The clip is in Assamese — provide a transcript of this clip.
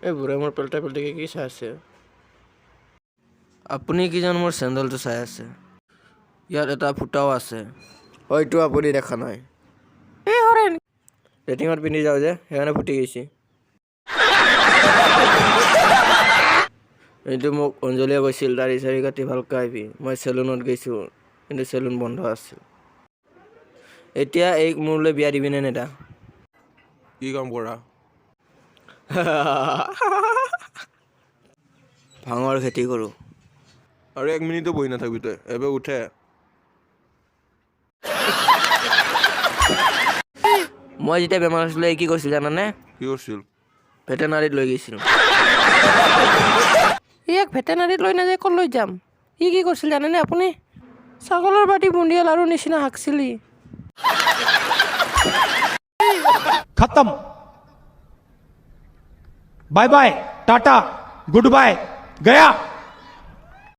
এই বুঢ়াই মোৰ পেলটা পেলটিকে কি চাই আছে? আপুনি কিজান মোৰ চেণ্ডেলটো চাই আছে। ইয়াত এটা ফুটাও আছে, হয়তো আপুনি দেখা নাই। এই হৰেণ লেট্ৰিনত পিন্ধি যাওঁ যে, সেইকাৰণে ফুটি গৈছে। এইটো মোক অঞ্জলিয়ে কৈছিল, দাড়ি চাড়ি কাটি ভালকৈ আহিবি। মই চেলুনত গৈছোঁ, কিন্তু চেলুন বন্ধ আছিল। এতিয়া এইক মোলৈ বিয়া দিবিনে নেদা? কি কাম কৰা? ভাঙৰ খেতি কৰোঁ। আৰু এক মিনিটো বহি নাথাকিবি তই, এবাৰ উঠে। মই যেতিয়া বেমাৰ হৈছিলোঁ, এই কি কৰিছিল জানানে? কি কৰিছিল? ভেটেনাৰীত লৈ গৈছিল। ইয়াক ভেটেনাৰীত লৈ নাযায় ক'ত লৈ যাম? ই কি কৰিছিল জানেনে আপুনি? ছাগলৰ বাতি বুন্দিয়া লাৰুৰ নিচিনা হাঁকছিলি। खत्म, bye bye, tata, good bye, गया।